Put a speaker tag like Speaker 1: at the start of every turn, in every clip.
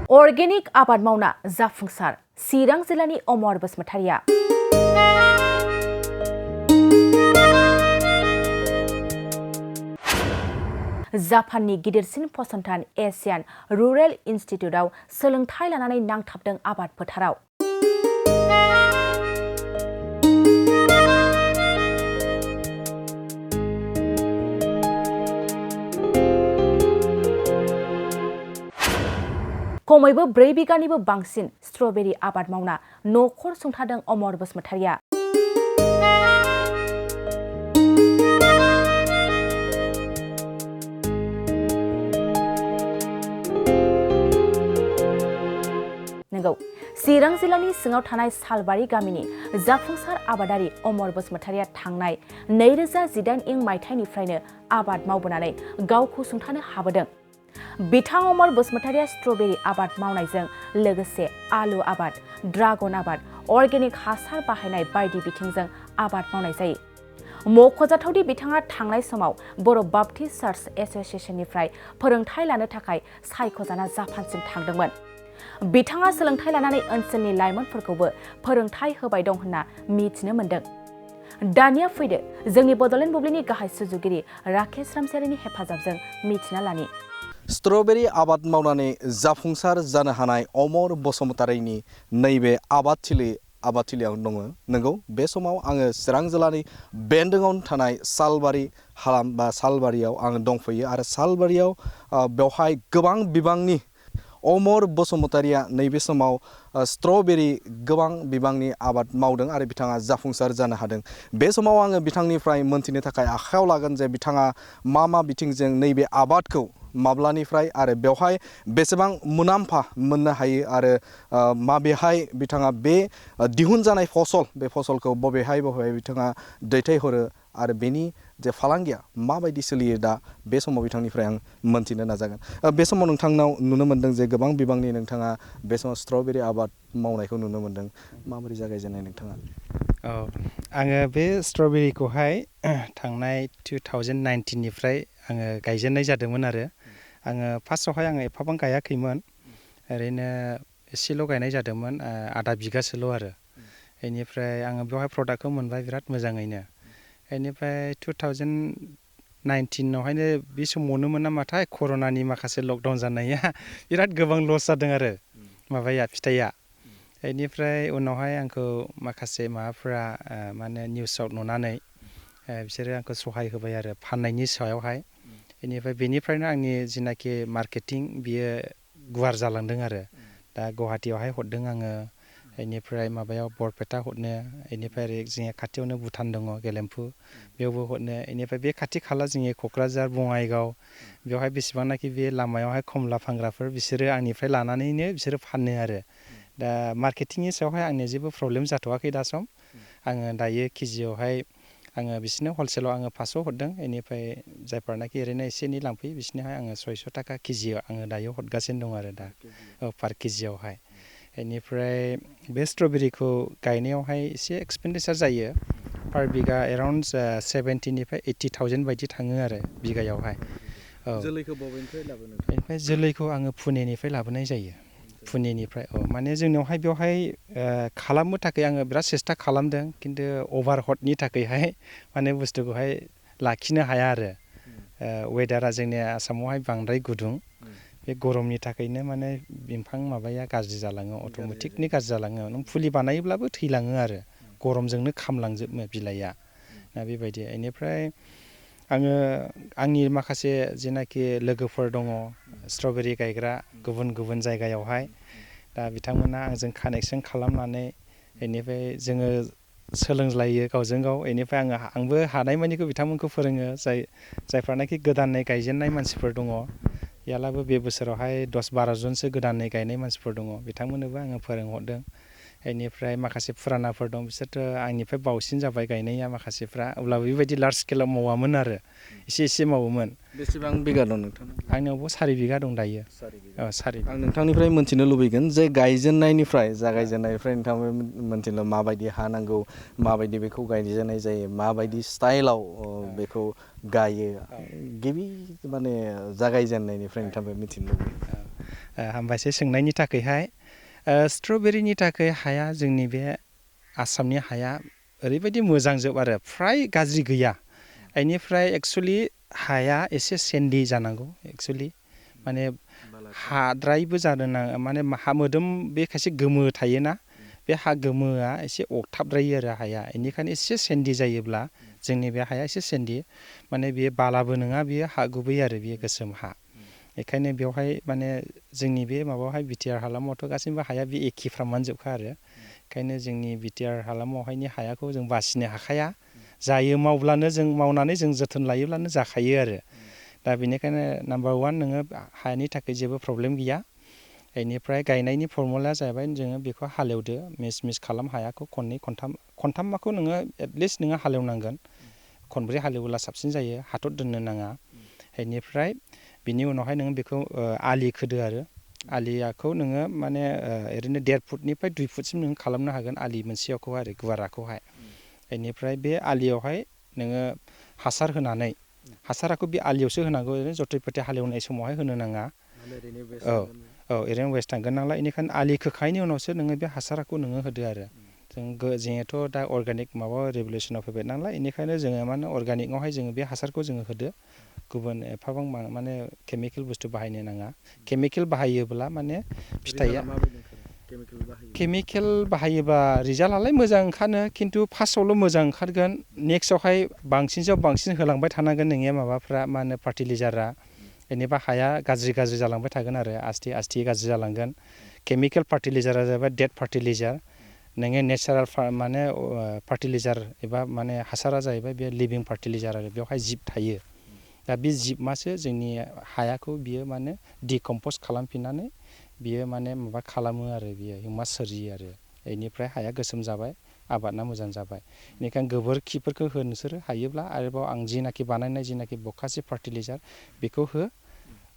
Speaker 1: Organic आबाद मावना जाफुंसार चिरां जिल्लानि अमर बसुमतारिया जापाननि गिदिरसिन फसंथान एशियान रुरेल इन्स्टिट्यूटआव सोलोंथाय लानानै नांथाबदों आबाद फोथाराव। खमैबो 4 बिगानिबो बांसिन स्ट्रबेरी आबाद मावना नखर सुंथादों अमर बसुमतारिया। नंगौ, चिरां जिल्लानि सिङाव थानाय सालबारि गामिनि जाफुंसार आबादारि अमर बसुमतारिया थांनाय 2018 मायथाइनिफ्रायनो आबाद मावबोनानै गावखौ सुंथानो हाबोदों। बिथां अमर बसुमतारिया स्ट्रबेरी आबाद मावनायजों लोगोसे आलु आबाद, ड्रागन आबाद, अर्गेनिक हासार बाहायनाय बायदि बिथिंजों आबाद मावनाय जायो। मख'जाथावदि बिथाङा थांनाय समाव बर' बाप्टिस्ट चार्च एस'सिएशननिफ्राय फोरोंथाय लानो थाखाय सायख'जाना जापानसिम थांदोंमोन। बिथाङा सोलोंथाय लानानै ओनसोलनि लाइमोनफोरखौबो फोरोंथाय होबाय दं होनना मिथिनो मोन्दों। दानिया फैदो जोंनि बड'लेण्ड बुब्लिनि गाहाय सुजुगिरि राकेश रामसियारिनि हेफाजाबजों मिथिना लानि।
Speaker 2: स्ट्रबेरी आबाद मावनानै जाफुंसार जानो हानाय अमर बसुमतारिनि नैबे आबादथिलियाव दङ। नंगौ, बे समाव आङो चिरां जिल्लानि बेन्दोङावनो थानाय सालबारि हालाम बा सालबारियाव आङो दंफैयो आरो सालबारियाव बेवहाय गोबां बिबांनि अमर बसुमतारिया नैबे समाव स्ट्रबेरी गोबां बिबांनि आबाद मावदों आरो बिथाङा जाफुंसार जानो हादों। बे समाव आङो बिथांनिफ्राय मोनथिनो थाखाय आखायाव लागोन जे बिथाङा मा बिथिंजों नैबे आबादखौ माब्लानिफ्राय आरो बेवहाय बेसेबां मुलाम्फा मोननो हायो आरो माबेहाय बिथाङा बे दिहुनजानाय फसल बे फसलखौ बबेहाय बिथाङा दैथायहरो आरो बेनि जे फालांगिया माबायदि सोलियो दा बे समाव बिथांनिफ्राय आं मोनथिनो नाजागोन। बे समाव नोंथांनाव नुनो मोन्दों जे गोबां बिबांनि नोंथाङा बे समाव स्ट्रबेरी आबाद मावनायखौ नुनो मोन्दों। माबोरै जागायजेननाय नोंथाङा?
Speaker 3: आङो बे स्ट्रबेरीखौहाय थांनाय 2019निफ्राय आङो गायजेननाय जादोंमोन आरो आङो फार्स्टआवहाय आङो एफाबां गायाखैमोन, ओरैनो एसेल' गायनाय जादोंमोन, आधा बिगासोल' आरो बेनिफ्राय आङो बेवहाय प्रडाक्टखौ मोनबाय बिराद मोजाङैनो। बेनिफ्राय 2019आवहायनो बे समावनोमोन नामाथाय कर'नानि माखासे लकडाउन जानाया बिराद गोबां लस जादों आरो फिथाइया। बेनिफ्राय उनावहाय आंखौ माखासे माबाफ्रा माने निउसाव नुनानै बिसोरो आंखौ सहाय होबाय आरो फाननायनि सायावहाय। बेनिफ्रायनो आंनि जिनाखि मार्केटिं बियो गुवार जालांदों आरो दा गुवाहाटियावहाय हरदों आङो, बेनिफ्राय माबायाव बरपेटा हरनो, बेनिफ्राय ओरै जोंनि खाथियावनो भुटान दङ गेलेम्फु बेयावबो हरनो, बेनिफ्राय बे खाथि खाला जोंनि क'क्राझार बङाइगाव बेवहाय बेसेबांनाखि बे लामायावहाय खमला फानग्राफोर बिसोरो आंनिफ्राय लानानैनो बिसोरो फानो आरो दा मार्केटिंनि सायावहाय आंनि जेबो प्रब्लेम जाथ'वाखै दा सम। आङो दायो केजियावहाय आङो बिसोरनो हलसेलाव आङो 500 हरदों, बेनिफ्राय जायफोरनाखि ओरैनो एसे एनै लांफैयो बिसोरनोहाय आङो 600 थाखा केजियाव आङो दायो हरगासिनो दं आरो दा पार केजियावहाय। बेनिफ्राय बे स्ट्रबेरीखौ गायनायावहाय एसे एक्सपेन्डिचार जायो, पार बिगा एराउन्ड 70निफ्राय 80,000 बायदि थाङो आरो बिगायावहाय।
Speaker 2: जोलैखौ बबेनिफ्राय लाबोनो?
Speaker 3: बेनिफ्राय जोलैखौ आङो पुनेनिफ्राय लाबोनाय जायो। पुनेनिफ्राय माने जोंनियावहाय बेवहाय खालामनो थाखाय आङो बिराद सेस्था खालामदों, खिन्थु अभारहटनि थाखायहाय माने बुस्थुखौहाय लाखिनो हाया आरो वेदारा जोंनि आसामावहाय बांद्राय गुदुं, बे गरमनि थाखायनो माने बिफां माबाया गाज्रि जालाङो, अट'मेटिकलि गाज्रि जालाङो। नों फुलि बानायोब्लाबो थैलाङो आरो गरमजोंनो खामलांजोबो बिलाइया दा बेबायदि। बेनिफ्राय आङो आंनि माखासे जेनाखि लोगोफोर दङ स्ट्रबेरी गायग्रा गुबुन गुबुन जायगायावहाय, दा बिथांमोना आंजों कानेक्सन खालामनानै बेनिफ्राय जोङो सोलोंलायो गावजों गाव। बेनिफ्राय आंबो हानायमानिखौ बिथांमोनखौ फोरोङो, जायफ्रानाखि गोदानै गायजेननाय मानसिफोर दङ, यालाबो बे बोसोरावहाय 10-12 जनसो गोदानै गायनाय मानसिफोर दङ, बिथांमोननोबो आङो फोरोंहरदों। बेनिफ्राय माखासे फुरानाफोर दं, बिसोरथ' आंनिफ्राय बावसिन जाबाय गायनाया माखासेफ्रा, अब्लाबो बेबायदि लार्ज स्केलाव मावामोन आरो एसे मावोमोन।
Speaker 2: बेसेबां बिगा दं नोंथांना?
Speaker 3: आंनियावबो 4 बिगा दं दायो। 4 बिगा।
Speaker 2: आं नोंथांनिफ्राय मोनथिनो लुबैगोन जे जागायजेननायनिफ्राय नोंथाङा मोनथिनो माबायदि हा नांगौ, माबायदि बेखौ गायजेननाय जायो, माबायदि स्टाइलाव बेखौ गायो, गिबि माने जागायजेननायनिफ्राय नोंथांनिफ्राय मिथिनो लुबैयो।
Speaker 3: हामबायसै सोंनायनि थाखायहाय स्ट्रबेरिनि थाखाय हाया जोंनि बे आसामनि हाया ओरैबायदि मोजांजोब आरो फ्राय गाज्रि गैया बेनिफ्राय एक्सुवेलि हाया एसे सेन्डि जानांगौ एक्सुवेलि माने हाद्रायबो जानो नाङा माने हा मोदोम बे खायसे गोमो थायोना बे हा गोमोआ एसे अरथाबद्रायो आरो हाया बेनिखायनो एसे सेन्डि जायोब्ला जोंनि बे हाया एसे सेन्डि माने बेयो बालाबो नङा बेयो हा गुबै आरो बेयो गोसोम हा बेखायनो बेवहाय माने जोंनि बे माबायावहाय बिटिआर हालामावथ' गासैबो हाया बे एखेफ्रामानो जोबखा आरो ओंखायनो जोंनि बिटिआर हालामावहायनि हायाखौ जों बासिनो हाखाया जायो मावब्लानो जों मावनानै जों जोथोन लायोब्लानो जाखायो आरो दा बेनिखायनो नाम्बार 1 नोङो हानि थाखाय जेबो प्रब्लेम गैया बेनिफ्राय गायनायनि फर्मुलाया जाहैबाय जोङो बेखौ हालेवदो मिस खालाम हायाखौ खननै खनथामखौ नोङो एटलिस्ट नोङो हालेवनांगोन खनब्रै हालेवोब्ला साबसिन जायो हाथर दोननो नाङा बेनिफ्राय बिनि उनावहाय नोङो बेखौ आलि खोदो आरो आलियाखौ नोङो माने ओरैनो 1.5 फुटनिफ्राय 2 फुटसिम नोङो खालामनो हागोन आलि मोनसेयावखौ आरो गुवाराखौहाय बेनिफ्राय बे आलियावहाय नोङो हासार होनानै हासाराखौ बे आलियावसो होनांगौ ओरैनो जथे पथे हालेवनाय समावहाय होनो नाङा ओरैनो वेस्ट थांगोन नालाय बेनिखायनो आलि खोखांनायनि उनावसो नोङो बे हासारखौ नोङो होदो आरो जोङोथ' दा अर्गानिक माबा रेभुलेसनाव फैबाय नालाय बेनिखायनो जोङो मा होनो अर्गानिकआवहाय जोङो बे हासारखौ जोङो होदो गुबुन एफाबां माने केमिकेल बुस्थु बाहायनो नाङा केमिकेल बाहायोब्ला माने फिथाइया केमिकेल बाहायोबा रिजाल्टआलाय मोजां ओंखारो खिन्थु फार्स्टआवल' मोजां ओंखारगोन नेक्स्टआवहाय बांसिनसाव बांसिन होलांबाय थानांगोन नोंनिया माबाफ्रा मा होनो फार्टिलाइजारा बेनिफ्राय हाया गाज्रि जालांबाय थागोन आरो आस्थे गाज्रि जालांगोन केमिकेल फार्टिलाइजारा जाबाय डेड फार्टिलाइजार नोङो नेचारेल माने फार्टिलाइजार एबा माने हासारा जाहैबाय बे लिभिं फार्टिलाइजार आरो बेवहाय जिब थायो दा बे जिबमासो जोंनि हायाखौ बियो माने डिकम्पस खालामफिननानै बियो माने माबा खालामो आरो बियो हिउमास सोरजियो आरो बेनिफ्राय हाया गोसोम जाबाय आबादा मोजां जाबाय बेनिखायनो गोबोरखिफोरखौ नोंसोरो हायोब्ला आरोबाव आं जिनाखि बानायनाय जिनाखि बखासि फार्टिलाइजार बेखौ हो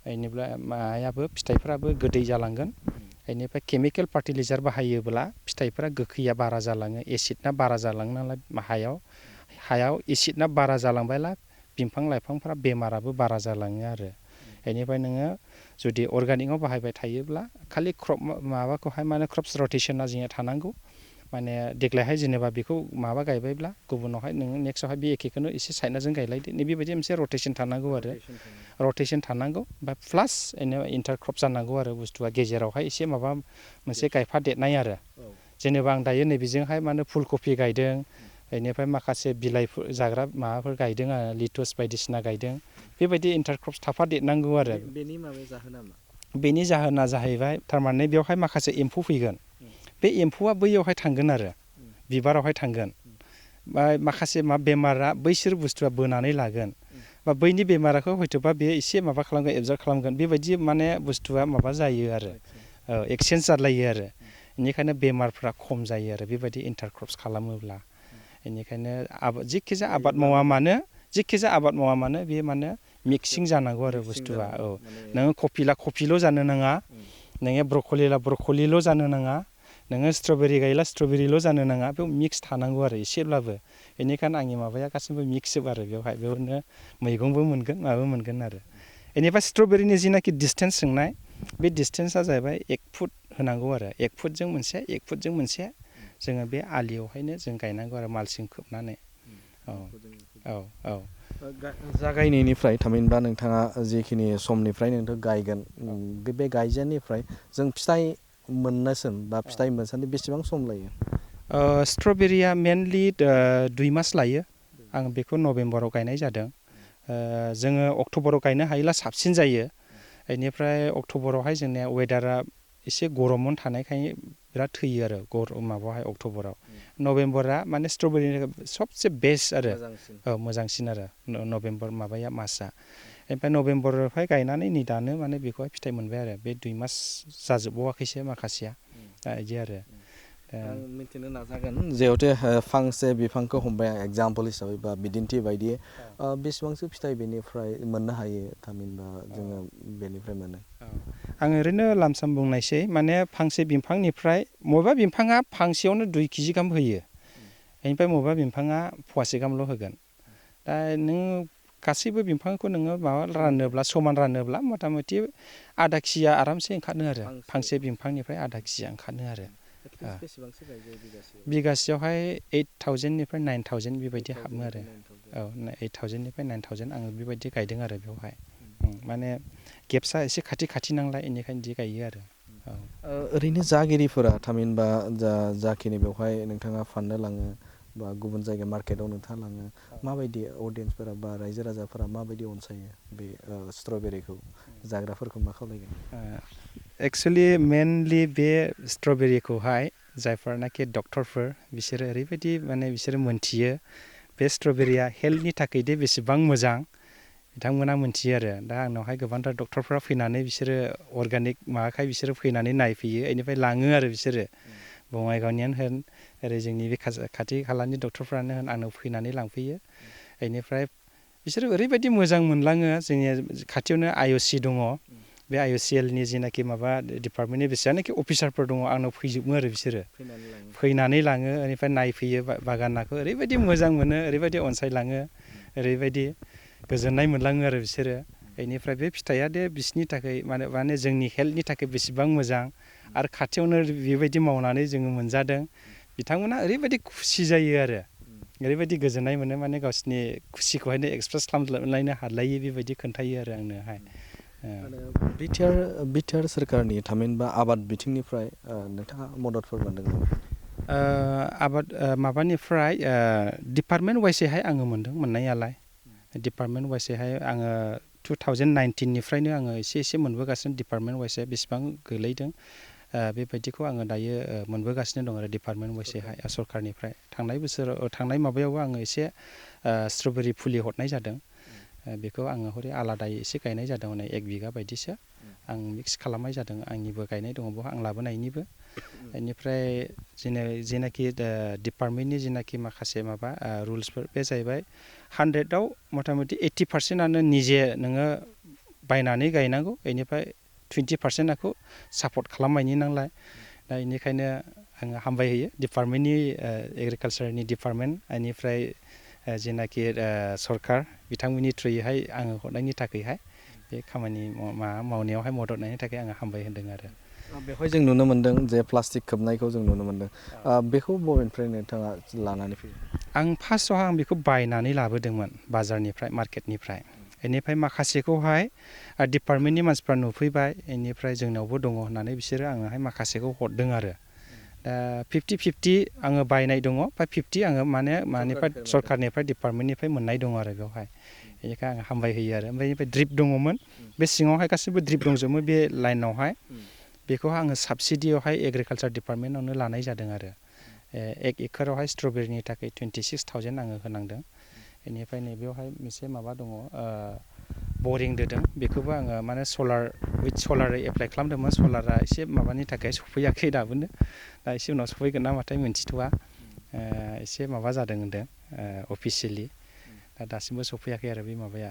Speaker 3: बेनिफ्राय मायाबो फिथाइफ्राबो गोदै जालांगोन बेनिफ्राय केमिकेल फार्टिलाइजार बाहायोब्ला फिथाइफ्रा गोखैया बारा जालाङो एसिडना बारा जालाङो नालाय हायाव एसिडना बारा जालांबायला बिफां लाइफांफ्रा बेमाराबो बारा जालाङो आरो बेनिफ्राय नोङो जुदि अर्गानिकआव बाहायबाय थायोब्ला खालि क्रप माबाखौहाय माने क्रप्स रटेसना जोंनिया थानांगौ माने देग्लायहाय जेनेबा बेखौ माबा गायबायब्ला गुबुनावहाय नोङो नेक्स्टआवहाय बे एखेखौनो एसे साइडनाजों गायलायदो बेबायदि मोनसे रटेसन थानांगौ आरो रटेसन थानांगौ ओमफ्राय प्लास इन्टारक्रप जानांगौ आरो बुस्थुआ गेजेरावहाय एसे माबा मोनसे गायफादेरनाय आरो जेनेबा आं दायो नैबेजोंहाय माने फुल कफि गायदों बेनिफ्राय माखासे बिलाइफोर जाग्रा माबाफोर गायदों आरो लिटुस बायदिसिना गायदों बेबायदि इन्टारक्रप्स थाफादेरनांगौ आरो
Speaker 2: बेनि माबे जाहोना मा
Speaker 3: बेनि जाहोना जाहैबाय थारमाने बेवहाय माखासे एम्फौ फैगोन बे एम्फौआ बैयावहाय थांगोन आरो बिबारावहाय थांगोन बा माखासे बेमारा बैसोर बुस्थुआ बोनानै लागोन बा बैनि बेमारखौ हयथ'बा बेयो एसे माबा खालामगोन एबजर्ब खालामगोन बेबायदि माने बुस्थुआ माबा जायो आरो एक्सचेन्ज जालायो आरो बेनिखायनो बेमारफ्रा खम जायो आरो बेबायदि इन्टारक्रप्स खालामोब्ला बेनिखायनो जिखिजाया आबाद मावा मानो बे माने मिक्सिं जानांगौ आरो बुस्थुआ नोङो कफिल' जानो नाङा नोङो ब्रकलिल' जानो नाङा नोङो स्ट्रबेरि गायला स्ट्रबेरिल' जानो नाङा बेयाव मिक्स थानांगौ आरो एसेब्लाबो बेनिखायनो आंनि माबाया गासैबो मिक्सजोब आरो बेयावनो मैगंबो मोनगोन माबो मोनगोन आरो बेनिफ्राय स्ट्रबेरिनि जिनाखि डिसटेन्स सोंनाय बे डिसटेन्सआ जाहैबाय 1 फुट होनांगौ आरो 1 फुटजों मोनसे जोङो बे आलियावहायनो जों गायनांगौ आरो मालसिं खोबनानै
Speaker 2: जागायनायनिफ्राय थामहिनबा नोंथाङा जिखिनि समनिफ्राय नोंथां गायगोन बे गायजेननिफ्राय जों फिथाइ मोननोसिम बा फिथाइ मोनसान्दि बेसेबां सम लायो
Speaker 3: स्ट्रबेरिया मेनलि 2 मास लायो आं बेखौ नभेम्बराव गायनाय जादों जोङो अक्ट'बराव गायनो हायोब्ला साबसिन जायो बेनिफ्राय अक्ट'बरावहाय जोंनिया वेदारा एसे गरमावनो थानायखाय बिराद थैयो आरो माबायावहाय अक्ट'बराव नभेम्बरा माने स्ट्रबेरिनि सबसे बेस्ट आरो मोजांसिन आरो नभेम्बर मासा ओमफ्राय नभेम्बरावहाय गायनानै नै दानो माने बेखौहाय फिथाइ मोनबाय आरो बे 2 मास जाजोबबावाखैसो माखासेया दा बिदि आरो
Speaker 2: आं मिथिनो नाजागोन जिहेतु फांसे बिफांखौ हमबाय आं एग्जाम्पल हिसाबै बा बिदिन्थि बायदियै बेसेबांसो फिथाइ बेनिफ्राय मोननो हायो थामहिनबा जोङो बेनिफ्राय मोनो
Speaker 3: आं ओरैनो लामसाम बुंनायसै माने फांसे बिफांनिफ्राय बबेबा बिफाङा फांसेयावनो 2 केजि गाहाम होयो बेनिफ्राय बबेबा बिफाङा फवासे गाहामल' होगोन दा नों गासैबो बिफांखौ नोङो माबा रानोब्ला समान रानोब्ला मथा मथि आधा केजिया आरामसे ओंखारनो आरो फांसे बिफांनिफ्राय आधा केजिया ओंखारनो आरो
Speaker 2: बेसेबांसो गायजायो बिगासेयाव?
Speaker 3: बिगासेयावहाय 8,000निफ्राय 9,000 बेबायदि हाबो आरो औ 8,000निफ्राय 9,000 आङो बेबायदि गायदों आरो बेवहाय माने गेप्सआ एसे खाथि खाथि नांलाय बेनिखायनो बिदि गायो आरो
Speaker 2: ओरैनो जागिरिफोरा थामहिनबा जाखिनि बेवहाय नोंथाङा फाननो लाङो बा गुबुन जायगा मार्केटाव नोंथाङा लाङो माबायदि अडियेन्सफोरा बा रायजो राजाफोरा माबायदि अनसायो बे स्ट्रबेरिखौ जाग्राफोरखौ मा खालायगोन?
Speaker 3: एक्सुवेलि मेनलि बे स्ट्रबेरिखौहाय जायफोरनाखि डक्टरफोर बिसोरो ओरैबायदि माने बिसोरो मोनथियो बे स्ट्रबेरिया हेल्थनि थाखाय दे बेसेबां मोजां बिथांमोना मोनथियो आरो दा आंनावहाय गोबांथार डक्टरफ्रा फैनानै बिसोरो अर्गानिक माबाखाय बिसोरो फैनानै नायफैयो बेनिफ्राय लाङो आरो बिसोरो बङाइगावनियानो होन ओरै जोंनि बे खाथि खालानि डक्टरफ्रानो होन आंनाव फैनानै लांफैयो बेनिफ्राय बिसोरो ओरैबायदि मोजां मोनलाङो जोंनि खाथियावनो IOC दङ बे IOCLनि जिनाखि माबा डिपार्टमेन्टनि बेसेबांनाखि अफिसारफोर दङ आंनाव फैजोबो आरो बिसोरो फैनानै लाङो बेनिफ्राय नायफैयो बागानखौ ओरैबायदि मोजां मोनो ओरैबायदि अनसायलाङो ओरैबायदि गोजोननाय मोनलाङो आरो बिसोरो बेनिफ्राय बे फिथाइया दे बिसोरनि थाखाय माने जोंनि हेल्थनि थाखाय बेसेबां मोजां आरो खाथियावनो बेबायदि मावनानै जोङो मोनजादों बिथांमोना ओरैबायदि खुसि जायो आरो ओरैबायदि गोजोननाय मोनो माने गावसिनि खुसिखौहायनो एक्सप्रेस खालामलायनो हालायै बेबायदि खोन्थायो आरो आंनोहाय
Speaker 2: बिटिआर सोरखारनि थामहिनबा आबाद बिथिंनिफ्राय नोंथाङा मददफोर मोनदों नामा?
Speaker 3: आबाद माबानिफ्राय डिपार्टमेन्ट वाइसैहाय आङो मोनदों मोननायालाय डिपार्टमेन्ट वाइसैहाय आङो 2019निफ्रायनो आङो एसे मोनबोगासिनो डिपार्टमेन्ट वाइसै बेसेबां गोलैदों बेबायदिखौ आङो दायो मोनबोगासिनो दं आरो डिपार्टमेन्ट वाइसैहाय सरकारनिफ्राय थांनाय माबायावबो आङो एसे स्ट्रबेरि फुलि हरनाय जादों बेखौ आङो हरै आलादायै एसे गायनाय जादों 1 बिगा बायदिसो आं मिक्स खालामनाय जादों आंनिबो गायनाय दङ बेवहाय आं लाबोनायनिबो बेनिफ्राय जेनाखि डिपार्टमेन्टनि जेनाखि माखासे माबा रुल्सफोर बे जाहैबाय 100आव मथा मथि 80%आनो निजे नोङो बायनानै गायनांगौ बेनिफ्राय 20%खौ सापर्ट खालामनायनि नालाय दा बेनिखायनो आङो हामबाय होयो डिपार्टमेन्टनि एग्रिकालसारनि डिपार्टमेन्ट बेनिफ्राय जेनाखि सरकार बिथांमोननि थ्रुयैहाय आङो हरनायनि थाखायहाय बे खामानि मावनायावहाय मदद होनायनि थाखाय आङो हामबाय होनदों आरो
Speaker 2: बेवहाय जों नुनो मोन्दों जे प्लास्टिक खोबनायखौ जों नुनो मोन्दों बेखौ बबेनिफ्राय नोंथाङा लानानै फैयो?
Speaker 3: आं फार्स्टआवहाय आं बेखौ बायनानै लाबोदोंमोन बाजारनिफ्राय मार्केटनिफ्राय बेनिफ्राय माखासेखौहाय डिपार्टमेन्टनि मानसिफ्रा नुफैबाय बेनिफ्राय जोंनावबो दङ होननानै बिसोरो आङोहाय माखासेखौ हरदों आरो दा 50-50 आङो बायनाय दङ ओमफ्राय 50 आङो मानिफ्राय सरकारनिफ्राय डिपार्टमेन्टनिफ्राय मोननाय दङ आरो बेवहाय बेनिखायनो आङो हामबाय होयो आरो ओमफ्राय बेनिफ्राय ड्रिप दङमोन बे सिङावहाय गासैबो ड्रिप दंजोबो बे लाइनावहाय बेखौ आङो साबसिडियावहाय एग्रिकालसार डिपार्टमेन्टआवनो लानाय जादों आरो 1 एकड़आवहाय स्ट्रबेरिनि थाखाय 26,000 आङो होनांदों बेनिफ्राय नैबेयावहाय मोनसे माबा दङ बरिं दोदों बेखौबो आङो माने सलार एप्लाइ खालामदोंमोन सलारा एसे माबानि थाखाय सफैयाखै दाबोनो दा एसे उनाव सफैगोन नामाथाय मिन्थिथ'वा एसे माबा जादों होनदों अफिसियेलि दा दासिमबो सफैयाखै आरो बे माबाया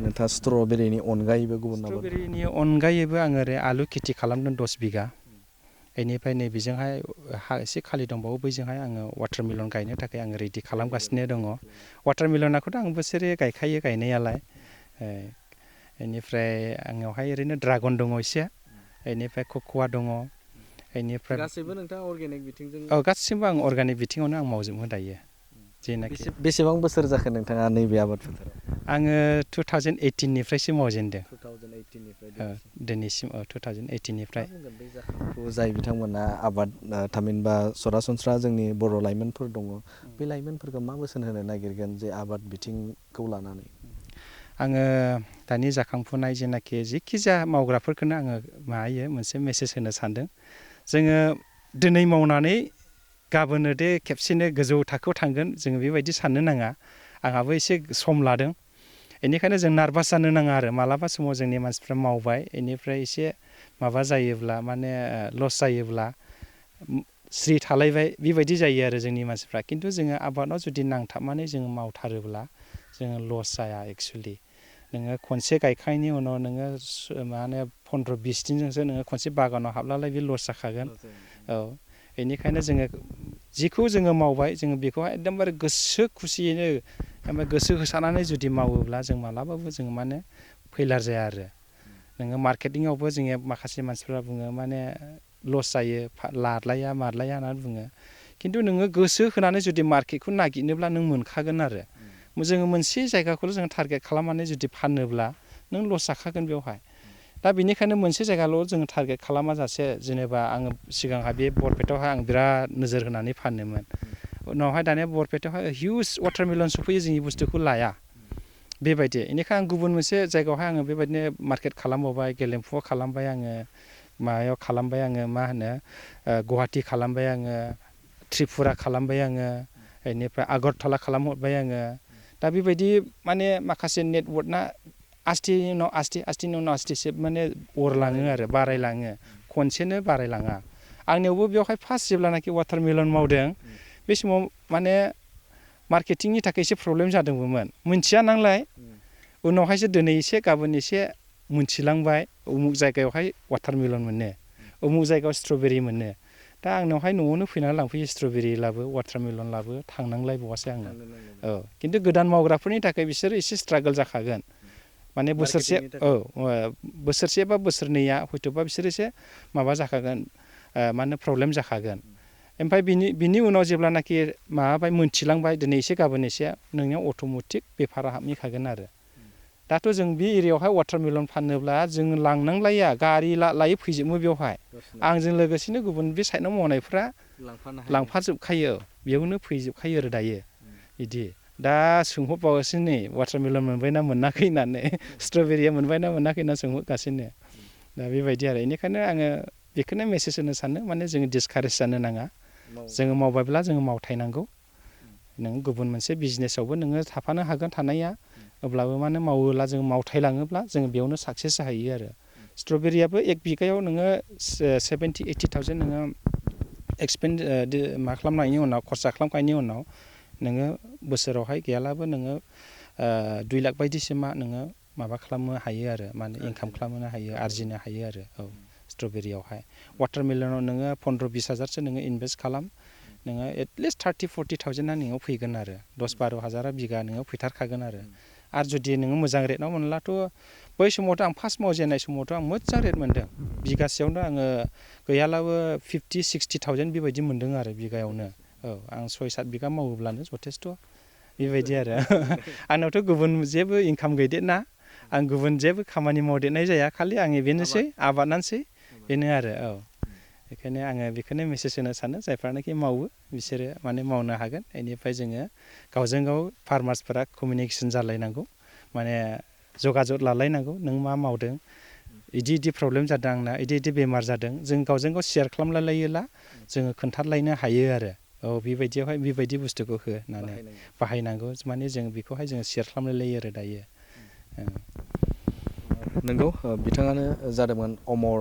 Speaker 2: नोंथाङा स्ट्रबेरिनि अनगायैबो गुबुन
Speaker 3: स्ट्रबेरिनि अनगायैबो आङो ओरै आलु खेथि खालामदों 10 बिगा बेनिफ्राय नैबेजोंहाय हा एसे खालि दंबावो बैजोंहाय आङो वाटारमेलन गायनो थाखाय आङो रेडि खालामगासिनो दङ वाटारमेलनखौथ' आं बोसोरे गायखायो गायनायालाय बेनिफ्राय आंनावहाय ओरैनो ड्रागन दङ एसे बेनिफ्राय कक'वा दङ बेनिफ्राय
Speaker 2: गासैबो नोंथाङा अर्गेनिक बिथिंजों
Speaker 3: औ गासिबो आं अर्गानिक बिथिङावनो आं मावजोबो दायो जेनाखि
Speaker 2: बेसेबां बोसोर जाखो नोंथाङा नैबे आबाद फोथाराव?
Speaker 3: आङो 2018निफ्रायसो मावजेनदों
Speaker 2: 2018निफ्राय
Speaker 3: दिनैसिम 2018निफ्राय
Speaker 2: जाय बिथांमोना आबाद थामहिनबा सरासनस्रा जोंनि बर' लाइमोनफोर दङ बे लाइमोनफोरखौ मा बोसोन होनो नागिरगोन जे आबाद बिथिंखौ लानानै?
Speaker 3: आङो दानि जाखांफुनाय जेनाखि जेखि जाया मावग्राफोरखौनो आङो मोनसे मेसेज होनो सानदों जोङो दिनै मावनानै गाबोनो दे खेबसेनो गोजौ थाखोआव थांगोन जोङो बेबायदि साननो नाङा आंहाबो एसे सम लादों बेनिखायनो जों नार्भास जानो नाङा आरो मालाबा समाव जोंनि मानसिफ्रा मावबाय बेनिफ्राय एसे माबा जायोब्ला माने लस जायोब्ला स्रि थालायबाय बेबायदि जायो आरो जोंनि मानसिफ्रा खिन्थु जोङो आबादाव जुदि नांथाबनानै जोङो मावथारोब्ला जोङो लस जाया एक्सुवेलि नोङो खनसे गायखांनायनि उनाव नोङो माने 15-20 दिनजोंसो नोङो खनसे बागानाव हाबलालाय बे लस जाखागोन औ बेनिखायनो जोङो जिखौ जोङो मावबाय जोङो बेखौहाय एकदमबारे गोसो खुसियैनो ओमफ्राय गोसो होसारनानै जुदि मावोब्ला जों मालाबाबो जों माने फैलार जाया आरो नोङो मार्केटिंआवबो जोङो माखासे मानसिफ्रा बुङो माने लस जायो लादलाया मादलाया होननानै बुङो खिन्थु नोङो गोसो होनानै जुदि मार्केटखौ नागिरनोब्ला नों मोनखागोन आरो जोङो मोनसे जायगाखौल' जों टारगेट खालामनानै जुदि फानोब्ला नों लस जाखागोन बेवहाय दा बेनिखायनो मोनसे जायगाल' जोङो टारगेट खालामा जासे जेनेबा आङो सिगांहाय बे बरपेटायावहाय आं बिराद नोजोर होनानै फानोमोन उनावहाय दानिया बरपेटायावहाय हिउज वाटारमेलन सफैयो जोंनि बुस्थुखौ लाया बेबायदि बेनिखायनो आं गुबुन मोनसे जायगायावहाय आङो बेबायदिनो मार्केट खालामबावबाय गेलेमफुआव खालामबाय आङो माबायाव खालामबाय आङो मा होनो गुवाहाटि खालामबाय आङो त्रिपुरा खालामबाय आङो बेनिफ्राय आगरतला खालामहरबाय आङो दा बेबायदि माने माखासे नेटवर्कना आस्थिनि उनाव आस्थिनि उनाव आस्थिसो माने अरलाङो आरो बारायलाङो खनसेनो बारायलाङा आंनियावबो बेवहाय फार्स्ट जेब्लानाखि वाटारमेलन मावदों बे समाव माने मार्केटिंनि थाखाय एसे प्रब्लेम जादोंमोन मोनथिया नालाय उनावहायसो दिनै एसे गाबोन एसे मोनथिलांबाय उमुक जायगायावहाय वाटारमेलन मोनो उमुक जायगायाव स्ट्रबेरि मोनो दा आंनावहाय न'आवनो फैनानै लांफैयो स्ट्रबेरि लाबो वाटारमेलन लाबो थांनांलायबावासै आङो औ खिन्थु गोदान मावग्राफोरनि थाखाय बिसोरो एसे स्ट्रागोल जाखागोन माने बोसोरसे बोसोरसे बा बोसोरनैया हयथ'बा बिसोर एसे माबा जाखागोन मा होनो प्रब्लेम जाखागोन ओमफ्राय बिनि उनाव जेब्लानाखि माबाबाय मोनथिलांबाय दिनै एसे गाबोन एसे नोंनियाव अट'मेटिक बेफारा हाबहैखागोन आरो दाथ' जों बे एरियायावहाय वाटारमेलन फानोब्ला जों लांनांलाया गारि लायै फैजोबो बेवहाय आंजों लोगोसेनो गुबुन बे साइडआव मावनायफ्रा लांफाजोबखायो बेयावनो फैजोबखायो आरो दायो बिदि दा सोंहरबावगासिनो नै वाटारमेलन मोनबायना मोनाखै होननानै स्ट्रबेरिया मोनबायना मोनाखै होनना सोंहरगासिनो दा बेबायदि आरो बेनिखायनो आङो बेखौनो मेसेज होनो सानो माने जोङो डिसकारेज जानो नाङा जोङो मावबायब्ला जोङो मावथायनांगौ नों गुबुन मोनसे बिजनेसावबो नोङो थाफानो हागोन थानाया अब्लाबो माने मावोब्ला जों मावथायलाङोब्ला जोङो बेयावनो साक्सेस जाहैयो आरो स्ट्रबेरियाबो एक बिगायाव नोङो 70-80,000 नोङो एक्सपेन्ड मा खालामनायनि उनाव खरसा खालामखांनायनि उनाव नोङो बोसोरावहाय गैयालाबो नोङो 2 लाख बायदिसिमा नोङो माबा खालामनो हायो आरो माने इनकाम खालामनो हायो आरजिनो हायो आरो औ स्ट्रबेरियावहाय वाटारमेलनाव नोङो 15-20 हाजारसो नोङो इनभेस्ट खालाम नोङो एटलिस्ट 30-40,000 नोङो फैगोन आरो 10-12 हाजारा बिगा नोङो फैथारखागोन आरो जुदि नोङो मोजां रेटआव मोनलाथ' बै समावथ' आं फार्स्ट मावजेननाय समावथ' आं मोजां रेट मोन्दों बिगासेयावनो आङो गैयालाबो 50-60,000 बेबायदि मोन्दों आरो बिगायावनो औ आं 6-7 बिगा मावोब्लानो जथेस्थ' बेबायदि आरो आंनावथ' गुबुन जेबो इनकाम गैदेरना आं गुबुन जेबो खामानि मावदेरनाय जाया खालि आंनि बेनोसै आबादानोसै बेनो आरो औ बेखायनो आङो बेखौनो मेसेज होनो सानो जायफ्रानाखि मावो बिसोरो माने मावनो हागोन बेनिफ्राय जोङो गावजों गाव फार्मार्सफोरा कमिउनिकेसन जालायनांगौ माने जगाजग लालायनांगौ नों मा मावदों इदि प्रब्लेम जादों आंना इदि बेमार जादों जों गावजों गाव शेयार खालामलायोब्ला जोङो खोन्थालायनो हायो आरो औ बेबायदियावहाय बेबायदि बुस्थुखौ हो होननानै बाहायनांगौ माने जों बेखौहाय जोङो शेयार खालामलायलायो आरो दायो
Speaker 2: नंगौ बिथाङानो जादोंमोन अमर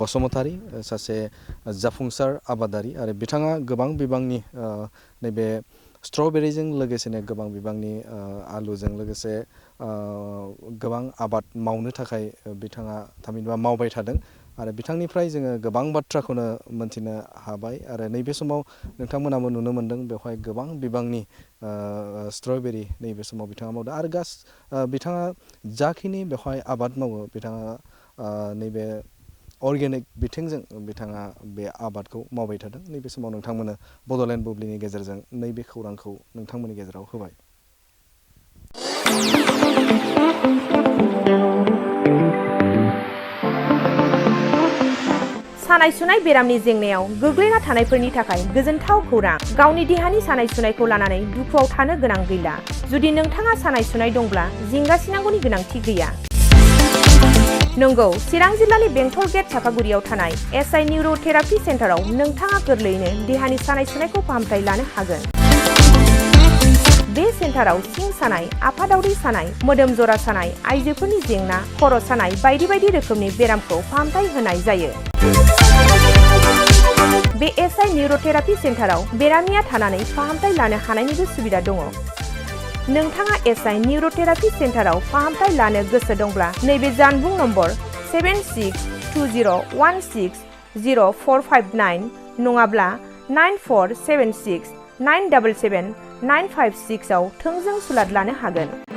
Speaker 2: बसुमतारी सासे जाफुंसार आबादारि आरो बिथाङा गोबां बिबांनि नैबे स्ट्रबेरिजों लोगोसेनो गोबां बिबांनि आलुजों लोगोसे गोबां आबाद मावनो थाखाय बिथाङा थामहिनबा मावबाय थादों आरो बिथांनिफ्राय जोङो गोबां बाथ्राखौनो मोनथिनो हाबाय आरो नैबे समाव नोंथांमोनाबो नुनो मोन्दों बेवहाय गोबां बिबांनि स्ट्रबेरि नैबे समाव बिथाङा मावदों आरो बिथाङा जाखिनि बेवहाय आबाद मावो बिथाङा नैबे अर्गेनिक बिथिंजों बिथाङा बे आबादखौ मावबाय थादों नैबे समाव नोंथांमोना बड'लेण्ड बुब्लिनि गेजेरजों नैबे खौरांखौ नोंथांमोननि गेजेराव होबाय।
Speaker 1: सानाय सुनाय बेरामनि जेंनायाव गोग्लैना थानायफोरनि थाखाय गोजोनथाव खौरां गावनि देहानि सानाय सुनायखौ लानानै दुखुआव थानो गोनां गैला जुदि नोंथाङा सानाय सुनाय दंब्ला जिंगासिनांगौनि गोनांथि गैया नंगौ चिरां जिल्लानि बेंटल गेट चापागुरियाव थानाय एसआइ निउर'थेरापि सेन्टाराव नोंथाङा गोरलैयैनो देहानि सानाय सुनायखौ फाहामथाय लानो हागोन बे सेन्टाराव सिं सानाय आफादावरि सानाय मोदोम जरा सानाय आइजोफोरनि जेंना खर' सानाय बायदि बायदि रोखोमनि बेरामखौ फाहामथाय होनाय जायो बे एसआइ निउर'थेरापि सेन्टाराव बेरामिया थानानै फाहामथाय लानो हानायनिबो सुबिदा दङ नोंथाङा एसआइ निउर'थेरापि सेन्टाराव फाहामथाय लानो गोसो दंब्ला नैबे जानबुं नम्बर 7620160459 नङाब्ला 9476977933 956 आव थोंजों सुलाद लानो हागोन।